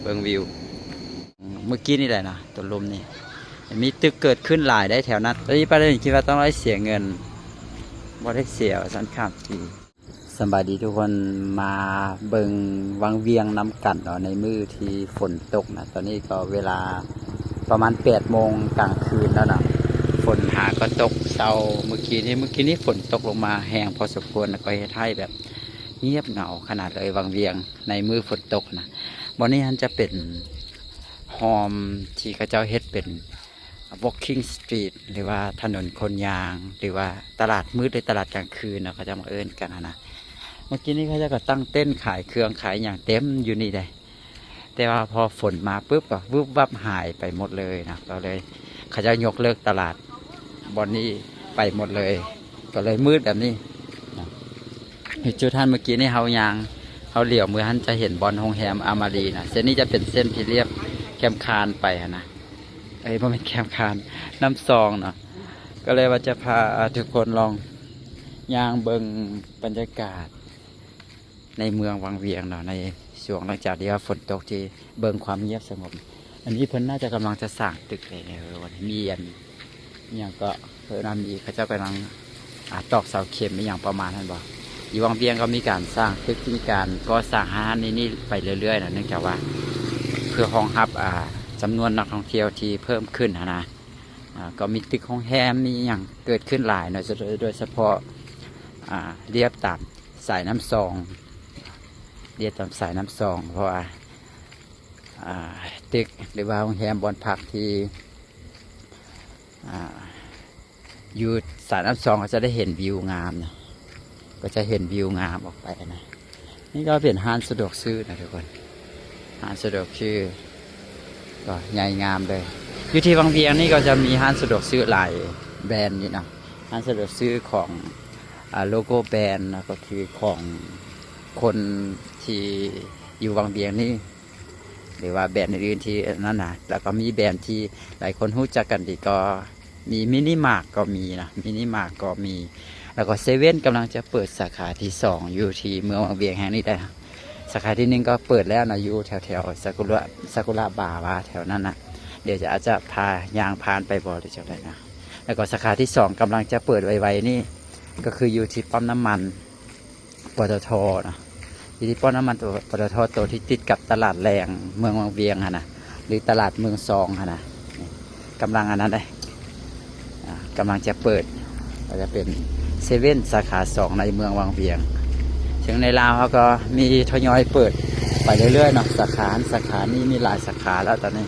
ເບິ່ງວິວ ມື້ກີ້ນີ້ແຫຼະນະ ຕົວລຸ່ມນີ້ ມີຕຶກເກີດຂຶ້ນຫຼາຍໄດ໋ແຖວນັ້ນ. ຕອນນີ້ໄປແລ້ວນີ້ຄິດວ່າຕ້ອງໄດ້ເສຍເງິນ ບໍ່ໄດ້ເສຍວ່າຊັ້ນ ຂ້າມປີ. ສະບາຍດີທຸກຄົນ ມາເບິ່ງວັງວຽງນຳກັນເນາະ ໃນມື້ທີ່ຝົນຕົກນະ. ຕອນນີ້ກໍເວລາປະມານແປດໂມງກາງຄືນແລ້ວເນາະ ຝົນຫາກໍຕົກເຊົາ. ມື້ກີ້ນີ້ ມື້ກີ້ນີ້ຝົນຕົກລົງມາແຮງພໍສົມຄວນ ແລ້ວກໍເຮັດໃຫ້ແບບງຽບເຫງົາຂະໜາດເລີຍ ວັງວຽງໃນມື້ຝົນຕົກນະ. ບ່ອນນີ້ຫັ້ນຈະເປັນ ໂຮມທີ່ເຂົາເຈົ້າເຮັດເປັນ walking street ຫຼືວ່າຖະໜົນຄົນຍ່າງ ຫຼືວ່າຕະຫຼາດມືດ ຫຼືຕະຫຼາດກາງຄືນເນາະ ເຂົາເຈົ້າມາເອີ້ນກັນຫັ້ນນະ. ເມື່ອກີ້ນີ້ເຂົາເຈົ້າກໍຕັ້ງເຕັນຂາຍເຄື່ອງຂາຍຫຍັງເຕັມຢູ່ນີ້ເດ້ ແຕ່ວ່າພໍຝົນມາປຶບກໍວຶບວັບຫາຍໄປໝົດເລີຍນະ ກໍເລີຍເຂົາເຈົ້າຍົກເລີກຕະຫຼາດບ່ອນນີ້ໄປໝົດເລີຍ ກໍເລີຍມືດແບບນີ້ນະ. ຢູ່ຈຸດຫັ້ນເມື່ອກີ້ນີ້ເຮົາຍ່າງ ເຮົາຫຼຽວເມືອຫັ້ນຈະເຫັນບ່ອນໂຮງແຮມອາມາຣີນະ. ເສັ້ນນີ້ຈະເປັນເສັ້ນທີ່ລຽບແຄມຄານໄປຫັ້ນນະ ເອີຍ ບໍ່ແມ່ນແຄມຄານ ນ້ຳຊອງເນາະ. ກໍເລີຍວ່າຈະພາທຸກຄົນລອງຍ່າງເບິ່ງບັນຍາກາດໃນເມືອງວັງວຽງເນາະ ໃນຊ່ວງຫຼັງຈາກທີ່ວ່າຝົນຕົກ ທີ່ເບິ່ງຄວາມງຽບສະຫງົບ. ອັນນີ້ເພິ່ນໜ້າຈະກຳລັງຈະສ້າງຕຶກເລີຍ ເອີ ມີອັນ ອີ່ຫຍັງເກາະ ເພິ່ນວ່າມີ ເຂົາເຈົ້າກຳລັງ ອາ ຕອກເສົາເຂັມອີ່ຫຍັງປະມານນັ້ນບໍ. ຢູ່ວັງວຽງກໍມີການສ້າງຕຶກ ມີການກໍ່ສ້າງຮ້ານນີ້ ນີ້ໄປເລື້ອຍໆນະ ເນື່ອງຈາກວ່າເພື່ອຮອງຮັບ ອາ ຈຳນວນນັກທ່ອງທ່ຽວທີ່ເພີ່ມຂຶ້ນຫັ້ນນະ. ອາ ກໍມີຕຶກໂຮງແຮມ ມີອີ່ຫຍັງເກີດຂຶ້ນຫຼາຍເນາະ ໂດຍ ໂດຍສະເພາະ ອາ ລຽບຕາມສາຍນ້ຳຊອງ ລຽບຕາມສາຍນ້ຳຊອງ ເພາະວ່າ ອາ ຕຶກ ຫຼືວ່າໂຮງແຮມ ບ່ອນພັກທີ່ ອາ ຢູ່ສາຍນ້ຳຊອງ ກໍຈະໄດ້ເຫັນວິວງາມນະ ກໍຈະເຫັນວິວງາມອອກໄປນະ. ນີ້ກໍເປັນຮ້ານສະດວກຊື້ນະທຸກຄົນ ຮ້ານສະດວກຊື້ກໍໃຫຍ່ງາມເລີຍ. ຢູ່ທີ່ວັງວຽງນີ້ກໍຈະມີຮ້ານສະດວກຊື້ຫຼາຍແບຣນຢູ່ນະ ຮ້ານສະດວກຊື້ຂອງ ອາ ໂລໂກ້ແບຣນນະ ກໍຄືຂອງຄົນທີ່ຢູ່ວັງວຽງນີ້ ຫຼືວ່າແບຣນອື່ນໆທີ່ນັ້ນນະ. ແລ້ວກໍມີແບຣນທີ່ຫຼາຍຄົນຮູ້ຈັກກັນດີ ກໍມີມິນິມາດກໍມີນະ ມິນິມາດກໍມີ. ແລ້ວກໍເຊເວັ່ນກຳລັງຈະເປີດສາຂາທີສອງຢູ່ທີ່ເມືອງວັງວຽງແຫ່ງນີ້ໄດ້. ສາຂາທີໜຶ່ງກໍເປີດແລ້ວນະ ຢູ່ແຖວໆຊາກຸຣະ ຊາກຸຣະບາວາແຖວນັ້ນນະ. ດຽວຈະ ອາດຈະພາຍ່າງຜ່ານໄປບໍ ຫຼືຈັ່ງໃດນະ. ແລ້ວກໍສາຂາທີສອງກຳລັງຈະເປີດໄວໆນີ້ ກໍຄືຢູ່ທີ່ປ້ຳນ້ຳມັນ ປຕທ ນະ ຢູ່ທີ່ປ້ຳນ້ຳມັນ ປຕທ ໂຕທີ່ຕິດກັບຕະຫຼາດແລງເມືອງວັງວຽງຫັ້ນນະ ຫຼືຕະຫຼາດເມືອງຊອງຫັ້ນນະ. ນີ້ກຳລັງອັນນັ້ນເດ້ ອາ ກຳລັງຈະເປີດ ກໍຈະເປັນເຊເວັ່ນສາຂາສອງໃນເມືອງວັງວຽງ. ເຊິ່ງໃນລາວເຮົາກໍມີທະຍອຍເປີດໄປເລື້ອຍໆເນາະ ສາຂານັ້ນສາຂານີ້ ມີຫຼາຍສາຂາແລ້ວຕອນນີ້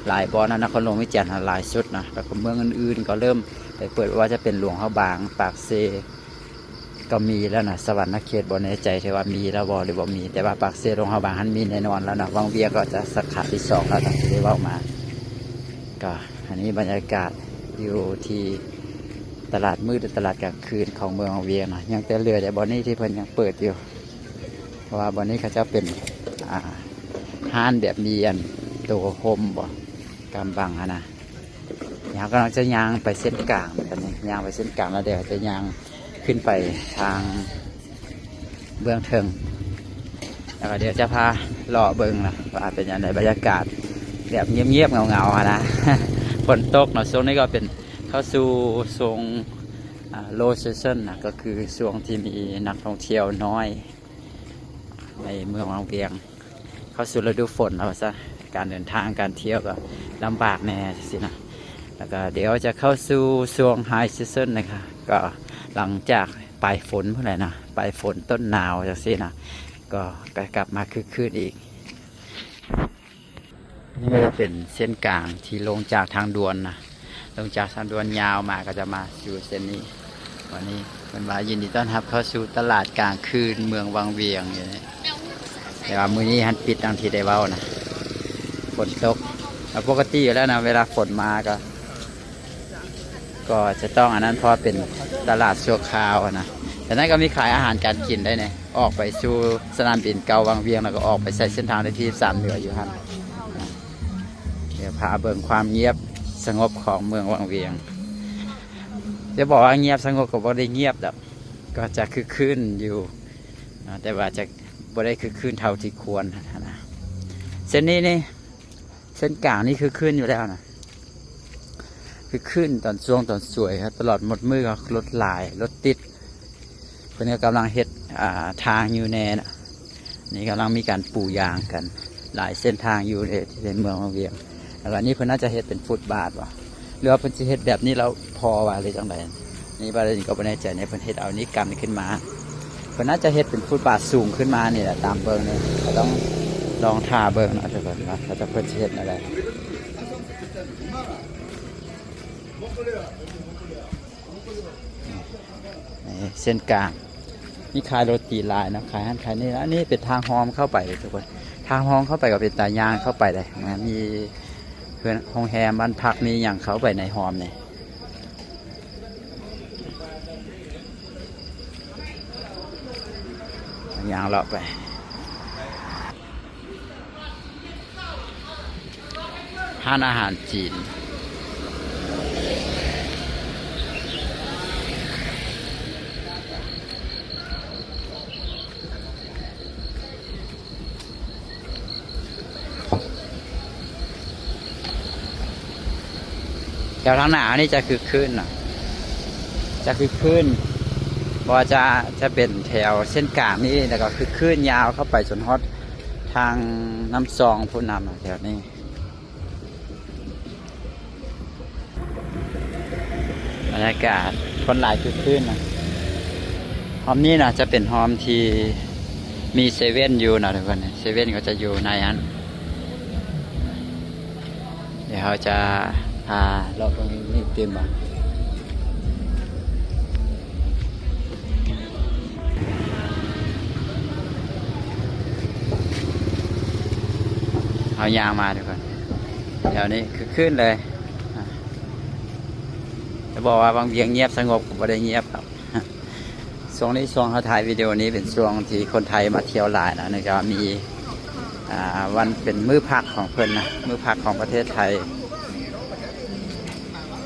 ຫຼາຍບ່ອນນະ ນະຄອນຫຼວງວຽງຈັນຫັ້ນຫຼາຍສຸດນະ. ແລ້ວກໍເມືອງອື່ນໆກໍເລີ່ມໄປເປີດ ບໍ່ວ່າຈະເປັນຫຼວງພະບາງ ປາກເຊ ກໍມີແລ້ວນະ ສະຫວັນນະເຂດບໍ່ແນ່ໃຈ ທີ່ວ່າມີແລ້ວບໍ່ ຫຼືບໍ່ມີ ແຕ່ວ່າປາກເຊ ຫຼວງພະບາງຫັ້ນມີແນ່ນອນແລ້ວນະ. ວັງວຽງກໍຈະສາຂາທີສອງແລ້ວນະ ທີ່ໄດ້ເວົ້າມາ. ກໍອັນນີ້ບັນຍາກາດຢູ່ທີ່ຕະຫຼາດມືດ ແລະ ຕະຫຼາດກາງຄືນຂອງເມືອງວັງວຽງນະ. ຍັງແຕ່ເຫຼືອແຕ່ບ່ອນນີ້ທີ່ເພິ່ນຍັງເປີດຢູ່ ເພາະວ່າບ່ອນນີ້ເຂົາເຈົ້າເປັນ ອາ ຮ້ານແບບມີອັນໂຕຮົ່ມບໍ ກຳບັງຫັ້ນນະ. ດຽວເຮົາກຳລັງຈະຍ່າງໄປເສັ້ນກາງ ແບບນີ້ຍ່າງໄປເສັ້ນກາງ ແລ້ວດຽວຈະຍ່າງຂຶ້ນໄປທາງເບື້ອງເທິງ ແລ້ວກໍດຽວຈະພາເລາະເບິ່ງນະ ວ່າເປັນຈັ່ງໃດ ບັນຍາກາດແບບງຽບໆເຫງົາໆຫັ້ນນະ. ຝົນຕົກເນາະ ຊ່ວງນີ້ກໍເປັນເຂົ້າສູ່ຊ່ວງ ອາ low season ນະ ກໍຄືຊ່ວງທີ່ມີນັກທ່ອງທ່ຽວນ້ອຍໃນເມືອງວັງວຽງ. ເຂົ້າສູ່ລະດູຝົນແລ້ວວ່າຊະ ການເດີນທາງການທ່ຽວກໍລຳບາກແດ່ຈັ່ງຊີ້ນະ. ແລ້ວກໍດຽວຈະເຂົ້າສູ່ຊ່ວງ high season ນະຄະ ກໍຫຼັງຈາກປາຍຝົນພຸ້ນແຫຼະນະ ປາຍຝົນຕົ້ນໜາວຈັ່ງຊີ້ນະ ກໍ ກໍກັບມາຄຶກຄື້ນອີກ. ນີ້ກໍຈະເປັນເສັ້ນກາງທີ່ລົງຈາກທາງດ່ວນນະ ລົງຈາກທາງດ່ວນຍາວມາກໍຈະມາສູ່ເສັ້ນນີ້. ວັນນີ້ເພິ່ນວ່າຍິນດີຕ້ອນຮັບເຂົ້າສູ່ຕະຫຼາດກາງຄືນເມືອງວັງວຽງຢູ່ນີ້ ແຕ່ວ່າມື້ນີ້ຫັ້ນປິດດັ່ງທີ່ໄດ້ເວົ້ານະ ຝົນຕົກ. ແລ້ວປົກກະຕິຢູ່ແລ້ວນະ ເວລາຝົນມາກໍ ກໍຈະຕ້ອງອັນນັ້ນ ເພາະວ່າເປັນຕະຫຼາດຊົ່ວຄາວນະ. ແຕ່ນັ້ນກໍມີຂາຍອາຫານການກິນໄດ້ນີ້ ອອກໄປສູ່ສະໜາມບິນເກົ່າວັງວຽງ ແລ້ວກໍອອກໄປໃສ່ເສັ້ນທາງເລກທີສິບສາມເໜືອຢູ່ຫັ້ນ. ດຽວພາເບິ່ງຄວາມງຽບສະຫງົບຂອງເມືອງວັງວຽງ. ຈະບອກວ່າງຽບສະຫງົບກໍບໍ່ໄດ້ງຽບດອກ ກໍຈະຄຶກຄື້ນຢູ່ ແຕ່ວ່າຈະບໍ່ໄດ້ຄຶກຄື້ນເທົ່າທີ່ຄວນຫັ້ນນະ. ເສັ້ນນີ້ນີ້ ເສັ້ນກາງນີ້ຄືຄື້ນຢູ່ແລ້ວນະ ຄືຄື້ນຕອນຊ່ວງຕອນສວຍ ຕະຫຼອດໝົດມື້ກໍລົດຫຼາຍ ລົດຕິດ. ເພິ່ນກໍກຳລັງເຮັດ ອ່າ ທາງຢູ່ແນ່ນະ ນີ້ກຳລັງມີການປູຢາງກັນ ຫຼາຍເສັ້ນທາງຢູ່ໃນ ໃນເມືອງວັງວຽງ. ແລ້ວອັນນີ້ເພິ່ນໜ້າຈະເຮັດເປັນຟຸດບາດບໍ ຫຼືວ່າເພິ່ນຊິເຮັດແບບນີ້ແລ້ວພໍວ່າ ຫຼືຈັ່ງໃດ? ນີ້ບາດນີ້ກໍບໍ່ແນ່ໃຈ ນີ້ເພິ່ນເຮັດເອົານີ້ກັນຂຶ້ນມາ ເພິ່ນໜ້າຈະເຮັດເປັນຟຸດບາດສູງຂຶ້ນມານີ້ແຫຼະ ຕາມເບິ່ງນີ້ ກໍຕ້ອງລອງຖ້າເບິ່ງເນາະ ເພິ່ນວ່າເຂົາເຈົ້າ ເພິ່ນຊິເຮັດແນວໃດ. ນີ້ເສັ້ນກາງ ມີຂາຍໂຣຕີຫຼາຍເນາະ ຂາຍຫັ້ນຂາຍນີ້. ອັນນີ້ເປັນທາງຮ່ອມເຂົ້າໄປທຸກຄົນ ທາງຮ່ອມເຂົ້າໄປກໍເປັນຕາຍ່າງເຂົ້າໄປໄດ້ ມີເຮືອນໂຮງແຮມ ບ້ານພັກ ມີຫຍັງເຂົ້າໄປໃນຮ່ອມນີ້. ຍ່າງເລາະໄປ ຮ້ານອາຫານຈີນ ແຖວທາງໜ້ານີ້ຈະຄຶກຄື້ນນະ ຈະຄຶກຄື້ນ ບໍ່ວ່າຈະ ຈະເປັນແຖວເສັ້ນກາງນີ້ ແລ້ວກໍຄຶກຄື້ນຍາວເຂົ້າໄປຈົນຮອດທາງນ້ຳຊອງພຸ້ນນະ ແຖວນີ້. ບັນຍາກາດຄົນຫຼາຍຄຶກຄື້ນນະ ຮ່ອມນີ້ນະຈະເປັນຮ່ອມທີ່ມີເຊເວັ່ນຢູ່ນະທຸກຄົນ ເຊເວັ່ນກໍຈະຢູ່ໃນຫັ້ນ. ດຽວເຮົາຈະພາເລາະເບິ່ງນີ້ຕື່ມບໍ່ ເຮົາຍ່າງມາທຸກຄົນ ແຖວນີ້ຄຶກຄື້ນເລີຍ. ຈະບອກວ່າວັງວຽງງຽບສະຫງົບກໍບໍ່ໄດ້ງຽບດອກ. ຊ່ວງນີ້ຊ່ວງເຮົາຖ່າຍວິດີໂອນີ້ເປັນຊ່ວງທີ່ຄົນໄທມາທ່ຽວຫຼາຍນະ ເນື່ອງຈາກວ່າມີ ອ່າ ວັນເປັນມື້ພັກຂອງເພິ່ນນະ ມື້ພັກຂອງປະເທດໄທ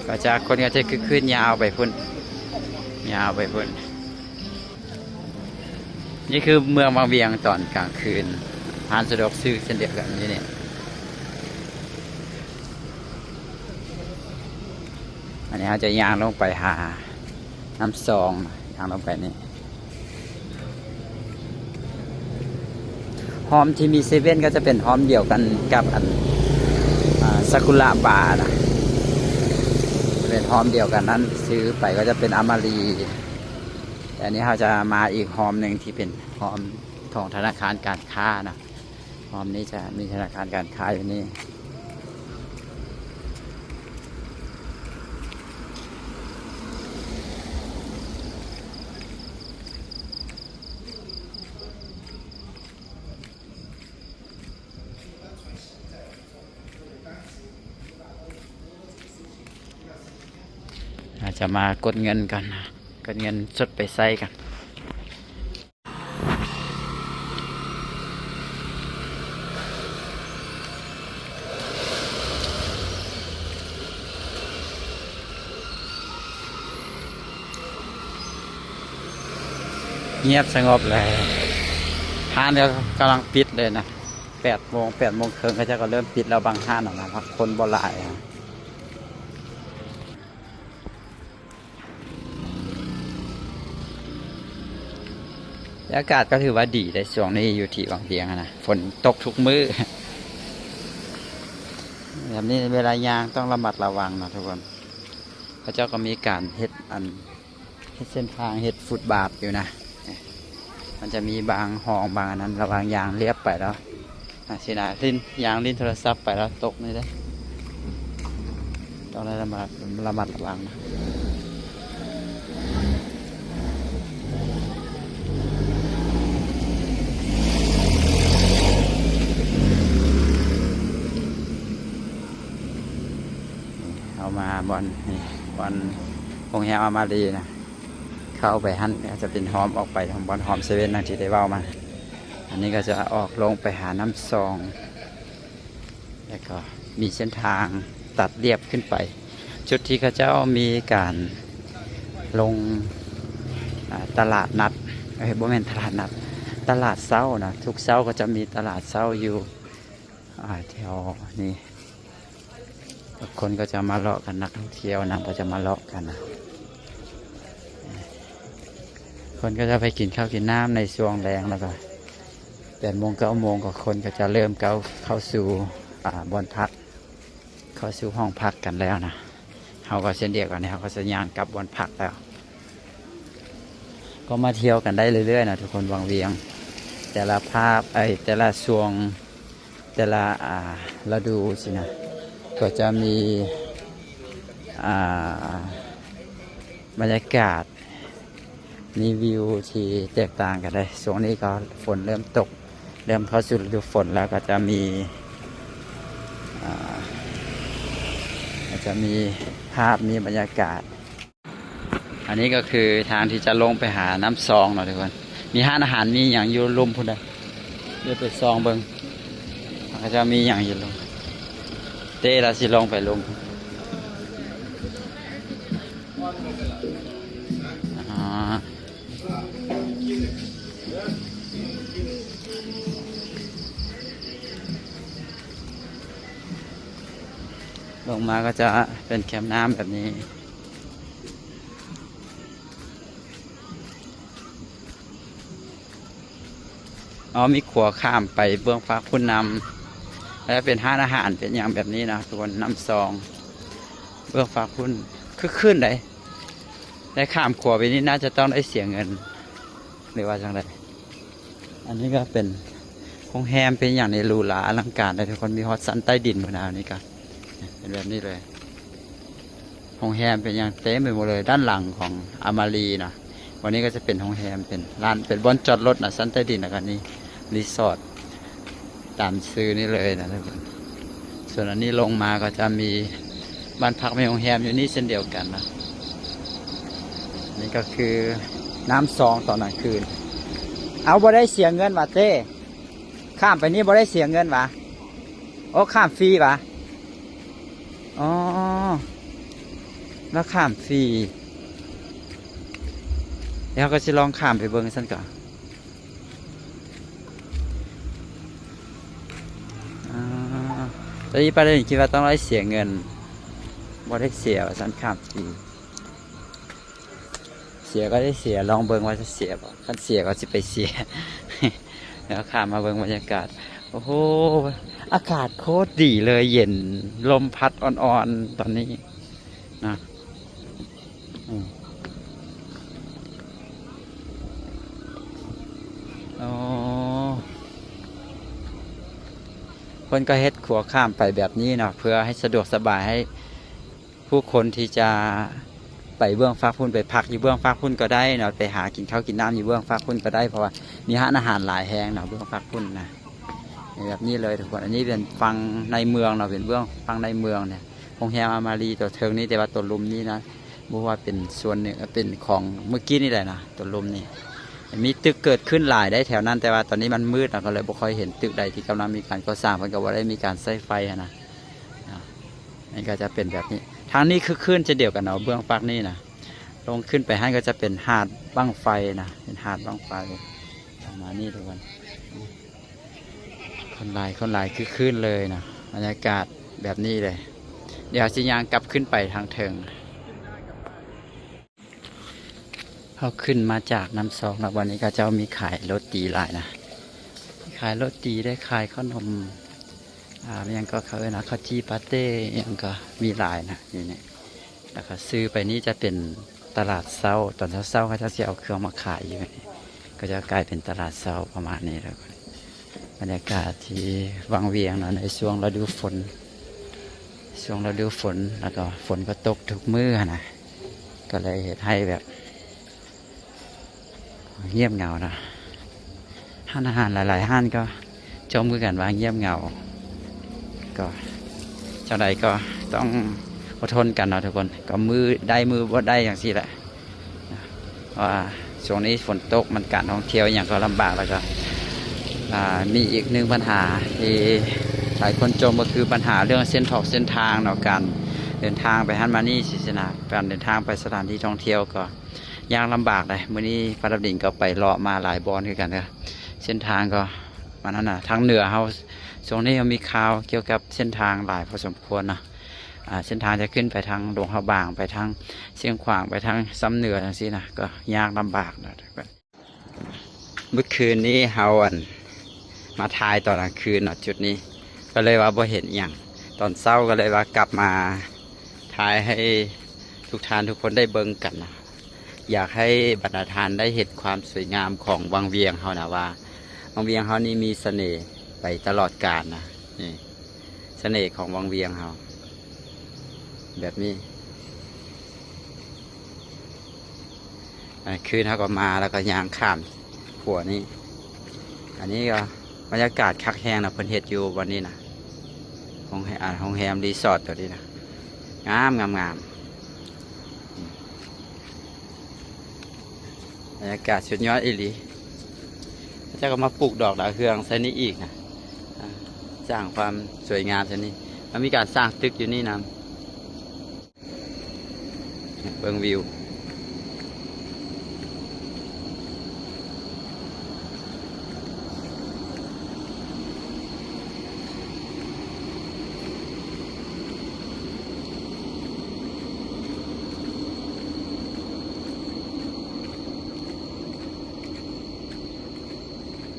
ກໍຈະ ຄົນກໍຈະຄຶກຄື້ນຍາວໄປພຸ້ນ ຍາວໄປພຸ້ນ. ນີ້ຄືເມືອງວັງວຽງຕອນກາງຄືນ ຮ້ານສະດວກຊື້ເຊັ່ນດຽວກັນຢູ່ນີ້. ອັນນີ້ເຮົາຈະຍ່າງລົງໄປຫານ້ຳຊອງ ຍ່າງລົງໄປນີ້ ຮ່ອມທີ່ມີເຊເວັ່ນກໍຈະເປັນຮ່ອມດຽວກັນກັບອັນ ອ່າ ຊາກຸຣະບານະ ເປັນຮ່ອມດຽວກັນນັ້ນ ຊື້ໄປກໍຈະເປັນອາມາຣີ. ແຕ່ອັນນີ້ເຮົາຈະມາອີກຮ່ອມໜຶ່ງທີ່ເປັນຮ່ອມຂອງທະນາຄານການຄ້ານະ. ຮ່ອມນີ້ຈະມີທະນາຄານການຄ້າຢູ່ນີ້. ອາດຈະມາກົດເງິນກັນ ກົດເງິນສົດໄປໃຊ້ກັນ. ງຽບສະຫງົບເລີຍ ຮ້ານກໍກຳລັງປິດເລີຍນະ ແປດໂມງ ແປດໂມງເຄິ່ງ ເຂົາເຈົ້າກໍເລີ່ມປິດແລ້ວ ບາງຮ້ານນະ ຄົນບໍ່ຫຼາຍ. ອາກາດກໍຖືວ່າດີເດ້ ຊ່ວງນີ້ຢູ່ທີ່ວັງວຽງຫັ້ນນະ ຝົນຕົກທຸກມື້ ແບບນີ້ເວລາຍ່າງຕ້ອງລະມັດລະວັງນະທຸກຄົນ. ເຂົາເຈົ້າກໍມີການເຮັດອັນ ເຮັດເສັ້ນທາງ ເຮັດຟຸດບາດຢູ່ນະ. ມັນຈະມີບາງຮ່ອງບາງອັນນັ້ນ ລະຫວ່າງຍ່າງລຽບໄປແລ້ວ ອາ ຊິນະ ຫຼິ້ນ ຍ່າງຫຼິ້ນໂທລະສັບໄປແລ້ວຕົກນີ້ເດ້ ຕ້ອງໄດ້ລະມັດ ລະມັດລະວັງນະ. ເຮົາມາບ່ອນນີ້ ບ່ອນໂຮງແຮມອາມາຣີນະ. ເຂົ້າໄປຫັ້ນກໍຈະເປັນຮ່ອມອອກໄປທາງບ່ອນຮ່ອມເຊເວັ່ນ ດັ່ງທີ່ໄດ້ເວົ້າມາ. ອັນນີ້ກໍຈະອອກລົງໄປຫານ້ຳຊອງ ແລ້ວກໍມີເສັ້ນທາງຕັດລຽບຂຶ້ນໄປ ຈຸດທີ່ເຂົາເຈົ້າມີການລົງ ອາ ຕະຫຼາດນັດ ເອີຍ ບໍ່ແມ່ນຕະຫຼາດນັດ ຕະຫຼາດເຊົ້ານະ. ທຸກເຊົ້າກໍຈະມີຕະຫຼາດເຊົ້າຢູ່ ອ່າ ແຖວນີ້ ຄົນກໍຈະມາເລາະກັນ ນັກທ່ອງທ່ຽວນຳກໍຈະມາເລາະກັນນະ ຄົນກໍຈະໄປກິນເຂົ້າກິນນ້ຳໃນຊ່ວງແລງ ແລ້ວກໍແປດໂມງເກົ້າໂມງກໍຄົນກໍຈະເລີ່ມເຂົ້າ ເຂົ້າສູ່ ອ່າ ບ່ອນພັກ ເຂົ້າສູ່ຫ້ອງພັກກັນແລ້ວນະ. ເຮົາກໍເຊັ່ນດຽວກັນ ເຮົາກໍຈະຍ່າງກັບບ່ອນພັກແລ້ວ ກໍມາທ່ຽວກັນໄດ້ເລື້ອຍໆນະທຸກຄົນ ວັງວຽງ ແຕ່ລະພາບ ເອີຍ ແຕ່ລະຊ່ວງ ແຕ່ລະ ອ່າ ລະດູຊີ້ນະ ກໍຈະມີ ອ່າ ບັນຍາກາດ ມີວິວທີ່ແຕກຕ່າງກັນເດ້. ຊ່ວງນີ້ກໍຝົນເລີ່ມຕົກ ເລີ່ມເຂົ້າສູ່ລະດູຝົນແລ້ວ ກໍຈະມີ ອ່າ ກໍຈະມີພາບ ມີບັນຍາກາດ. ອັນນີ້ກໍຄືທາງທີ່ຈະລົງໄປຫານ້ຳຊອງເນາະທຸກຄົນ. ມີຮ້ານອາຫານ ມີຫຍັງຢູ່ລຸ່ມພຸ້ນເດີ. ດຽວໄປສ່ອງເບິ່ງ ເຂົາເຈົ້າມີຫຍັງຢູ່ລຸ່ມ. ເຕ້ລາວຊິລົງໄປລຸ່ມ. ອໍ ລົງມາກໍຈະເປັນແຄມນ້ຳແບບນີ້. ອໍ ມີຂົວຂ້າມໄປເບື້ອງຟາກພຸ້ນນຳ ແລ້ວເປັນຮ້ານອາຫານ ເປັນຫຍັງແບບນີ້ນະທຸກຄົນ. ນ້ຳຊອງເບື້ອງຟາກພຸ້ນ ຄຶກຄື້ນໃດ. ໄດ້ຂ້າມຂົວໄປນີ້ ໜ້າຈະຕ້ອງໄດ້ເສຍເງິນ ຫຼືວ່າຈັ່ງໃດ? ອັນນີ້ກໍເປັນໂຮງແຮມ ເປັນຫຍັງນີ້ ຫຼູຫຼາອະລັງການເດ້ທຸກຄົນ. ມີຮອດຊັ້ນໃຕ້ດິນພຸ້ນນະ. ອັນນີ້ກໍເປັນແບບນີ້ເລີຍ. ໂຮງແຮມເປັນຫຍັງເຕັມໄປໝົດເລີຍ ດ້ານຫຼັງຂອງອາມາຣີນະ. ວັນນີ້ກໍຈະເປັນໂຮງແຮມ ເປັນຮ້ານ ເປັນບ່ອນຈອດລົດນະ ຊັ້ນໃຕ້ດິນ ແລ້ວກໍນີ້ຣີສອດຕາມຊື່ນີ້ເລີຍນະທຸກຄົນ. ສ່ວນອັນນີ້ລົງມາກໍຈະມີບ້ານພັກ ມີໂຮງແຮມຢູ່ນີ້ເຊັ່ນດຽວກັນນະ. ນີ້ກໍຄືນ້ຳຊອງຕອນກາງຄືນ. ເອົາ ບໍ່ໄດ້ເສຍເງິນຫວາເຕ້? ຂ້າມໄປນີ້ບໍ່ໄດ້ເສຍເງິນຫວາ? ໂອ້ ຂ້າມຟຣີຫວາ? ອໍ ລາວຂ້າມຟຣີ. ດຽວເຮົາກໍຊິລອງຂ້າມໄປເບິ່ງຊັ້ນກໍ. ອາ ຕອນນີ້ປາດານິນຄິດວ່າຕ້ອງໄດ້ເສຍເງິນ. ບໍ່ໄດ້ເສຍວ່າຊັ້ນ ຂ້າມຟຣີ. ເສຍກໍໄດ້ເສຍ ລອງເບິ່ງວ່າຈະເສຍບໍ່. ຄັນເສຍກໍຊິໄປເສຍ. ແລ້ວຂ້າມມາເບິ່ງບັນຍາກາດ. ໂອ້ໂຫ ອາກາດໂຄດດີເລີຍ ເຢັນ ລົມພັດອ່ອນໆຕອນນີ້ນະ. ອືມ ອໍ ເພິ່ນກໍເຮັດຂົວຂ້າມໄປແບບນີ້ເນາະ ເພື່ອໃຫ້ສະດວກສະບາຍໃຫ້ ຜູ້ຄົນທີ່ຈະໄປເບື້ອງຟາກພຸ້ນ ໄປພັກຢູ່ເບື້ອງຟາກພຸ້ນກໍໄດ້ເນາະ ໄປຫາກິນເຂົ້າກິນນ້ຳຢູ່ເບື້ອງຟາກພຸ້ນກໍໄດ້ ເພາະວ່າມີຮ້ານອາຫານຫຼາຍແຮງເນາະ ເບື້ອງຟາກພຸ້ນນະ. ແບບນີ້ເລີຍທຸກຄົນ. ອັນນີ້ເປັນຝັ່ງໃນເມືອງເນາະ ເປັນເບື້ອງຝັ່ງໃນເມືອງເນຍ. ໂຮງແຮມອາມາຣີຕົວເທິງນີ້ ແຕ່ວ່າຕົວລຸ່ມນີ້ນະ ບໍ່ຮູ້ວ່າເປັນສ່ວນໜຶ່ງ ເປັນຂອງມື້ກີ້ນີ້ແຫຼະນະ ຕົວລຸ່ມນີ້. ມີຕຶກເກີດຂຶ້ນຫຼາຍໃດແຖວນັ້ນ ແຕ່ວ່າຕອນນີ້ມັນມືດເນາະ ກໍເລີຍບໍ່ຄ່ອຍເຫັນຕຶກໃດທີ່ກຳລັງມີການກໍ່ສ້າງ ເພິ່ນກໍບໍ່ໄດ້ມີການໃຊ້ໄຟຫັ້ນນະ. ນີ້ກໍຈະເປັນແບບນີ້. ທາງນີ້ຄຶກຄື້ນເຊັ່ນດຽວກັນເນາະ ເບື້ອງຟາກນີ້ນະ. ລົງຂຶ້ນໄປຫັ້ນກໍຈະເປັນຫາດບັ້ງໄຟນະ ເປັນຫາດບັ້ງໄຟປະມານນີ້ທຸກຄົນ. ຄົນຫຼາຍ ຄົນຫຼາຍຄຶກຄື້ນເລີຍນະ ບັນຍາກາດແບບນີ້ເລີຍ. ດຽວຊິຍ່າງກັບຂຶ້ນໄປທາງເທິງ. ເຮົາຂຶ້ນມາຈາກນ້ຳຊອງແລ້ວ ວັນນີ້ເຂົາເຈົ້າມີຂາຍໂຣຕີຫຼາຍນະ ຂາຍໂຣຕີ ໄດ້ຂາຍເຂົ້າໜົມ ອ່າ ຫຍັງກໍເຂົາເອີ້ນວ່າ ເຂົ້າຈີ່ປາເຕ້ ຫຍັງກໍມີຫຼາຍນະຢູ່ນີ້. ແລ້ວກໍຊື່ໄປນີ້ຈະເປັນຕະຫຼາດເຊົ້າ ຕອນເຊົ້າໆ ເຂົາເຈົ້າຊິເອົາເຄື່ອງມາຂາຍຢູ່ນີ້ ກໍຈະກາຍເປັນຕະຫຼາດເຊົ້າປະມານນີ້ແຫຼະ. ບັນຍາກາດທີ່ວັງວຽງເນາະ ໃນຊ່ວງລະດູຝົນ ຊ່ວງລະດູຝົນ ແລ້ວກໍຝົນກໍຕົກທຸກມື້ຫັ້ນນະ ກໍເລີຍເຮັດໃຫ້ແບບ ງຽບເຫງົາເນາະ. ຮ້ານອາຫານຫຼາຍໆຮ້ານກໍຈົ່ມຄືກັນວ່າງຽບເຫງົາ. ກໍຈັ່ງໃດກໍຕ້ອງອົດທົນກັນເນາະທຸກຄົນ ກໍມື້ໄດ້ມື້ບໍ່ໄດ້ຈັ່ງຊີ້ແຫຼະ. ເພາະວ່າຊ່ວງນີ້ຝົນຕົກ ມັນການທ່ອງທ່ຽວອີ່ຫຍັງກໍລຳບາກ ແລ້ວກໍ ອ່າ ມີອີກໜຶ່ງບັນຫາທີ່ຫຼາຍຄົນຈົ່ມ ກໍຄືບັນຫາເລື່ອງເສັ້ນຖອກເສັ້ນທາງເນາະ ການເດີນທາງໄປຫັ້ນມານີ້ຊີ້ນະ ການເດີນທາງໄປສະຖານທີ່ທ່ອງທ່ຽວກໍ ຍາກລຳບາກເດ້. ມື້ນີ້ປ້າດຳດິງກໍໄປເລາະມາຫຼາຍບ່ອນຄືກັນເດີ ເສັ້ນທາງກໍ ອັນນັ້ນນະ ທາງເໜືອເຮົາ ຊ່ວງນີ້ເຮົາມີຂ່າວກ່ຽວກັບເສັ້ນທາງຫຼາຍພໍສົມຄວນເນາະ. ອ່າ ເສັ້ນທາງຈະຂຶ້ນໄປທາງຫຼວງພະບາງ ໄປທາງຊຽງຂວາງ ໄປທາງຊຳເໜືອຈັ່ງຊີ້ນະ ກໍຍາກລຳບາກເນາະ. ມື້ຄືນນີ້ເຮົາ ອັນ ມາຖ່າຍຕອນກາງຄືນເນາະ ຈຸດນີ້ ກໍເລີຍວ່າບໍ່ເຫັນອີ່ຫຍັງ. ຕອນເຊົ້າກໍເລີຍວ່າກັບມາຖ່າຍໃຫ້ທຸກທ່ານທຸກຄົນໄດ້ເບິ່ງກັນນະ. ຢາກໃຫ້ບັນດາທ່ານໄດ້ເຫັນຄວາມສວຍງາມຂອງວັງວຽງເຮົານະ ວ່າວັງວຽງເຮົານີ້ມີສະເໜ່ໄປຕະຫຼອດການນະ. ນີ້ ສະເໜ່ຂອງວັງວຽງເຮົາ ແບບນີ້. ອັນຄືນເຮົາກໍມາ ແລ້ວກໍຍ່າງຂ້າມຂົວນີ້. ອັນນີ້ກໍບັນຍາກາດຄັກແຮງນະ ເພິ່ນເຮັດຢູ່ບ່ອນນີ້ນະ ໂຮງແຮ- ອ່າ ໂຮງແຮມຣີສອດຕົວນີ້ນະ ງາມໆໆ. ບັນຍາກາດສຸດຍອດອີ່ຫຼີ. ເຂົາເຈົ້າກໍມາປູກດອກດາວເຮືອງໃສ່ນີ້ອີກນະ ອ່າ ສ້າງຄວາມສວຍງາມໃສ່ນີ້. ແລ້ວມີການສ້າງຕຶກຢູ່ນີ້ນຳ. ເບິ່ງວິວ.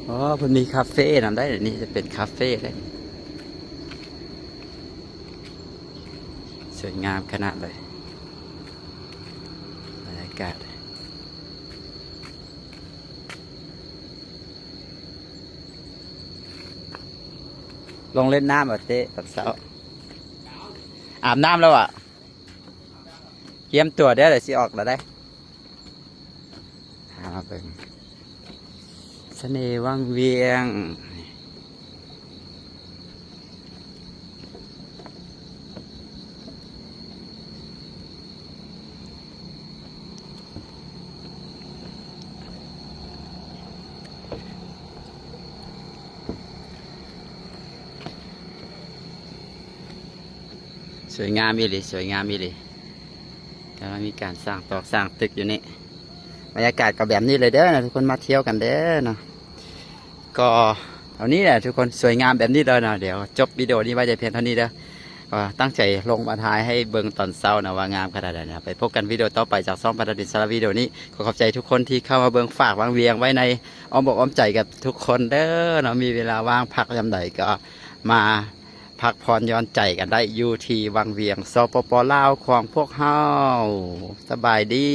ອໍ ເພິ່ນມີຄາເຟນຳໄດ໋ ນີ້ຈະເປັນຄາເຟໄດ໋. ສວຍງາມຂະໜາດເລີຍ ບັນຍາກາດ. ລົງເລ່ນນ້ຳບໍ່ເຕະ ຕອນເຊົ້າ? ອາບນ້ຳແລ້ວຫວາ? ກຽມຕົວເດີ້ ດຽວຊິອອກແລ້ວໄດ໋. ພາມາເບິ່ງສະເໜ່ວັງວຽງ. ສວຍງາມອີ່ຫຼີ ສວຍງາມອີ່ຫຼີ. ກຳລັງມີການສ້າງຕອກສ້າງຕຶກຢູ່ນີ້. ບັນຍາກາດກໍແບບນີ້ເລີຍເດີນະ ທຸກຄົນມາທ່ຽວກັນເດີເນາະ. ກໍເທົ່ານີ້ແຫຼະທຸກຄົນ ສວຍງາມແບບນີ້ເລີຍເນາະ. ດຽວຈົບວິດີໂອນີ້ໄວ້ແຕ່ພຽງເທົ່ານີ້ເດີ. ກໍຕັ້ງໃຈລົງມາຖ່າຍໃຫ້ເບິ່ງຕອນເຊົ້ານະວ່າງາມຂະໜາດໃດນະ. ໄປພົບກັນວິດີໂອຕໍ່ໄປຈາກຊ່ອງ ປະດິດ ສຳລັບວິດີໂອນີ້ ຂໍຂອບໃຈທຸກຄົນທີ່ເຂົ້າມາເບິ່ງ. ຝາກວັງວຽງໄວ້ໃນອ້ອມອົກອ້ອມໃຈກັບທຸກຄົນເດີເນາະ. ມີເວລາວ່າງພັກຍາມໃດກໍມາພັກຜ່ອນຢ່ອນໃຈກັນໄດ້ຢູ່ທີ່ວັງວຽງ ສປປ ລາວ ຂອງພວກເຮົາ. ສະບາຍດີ.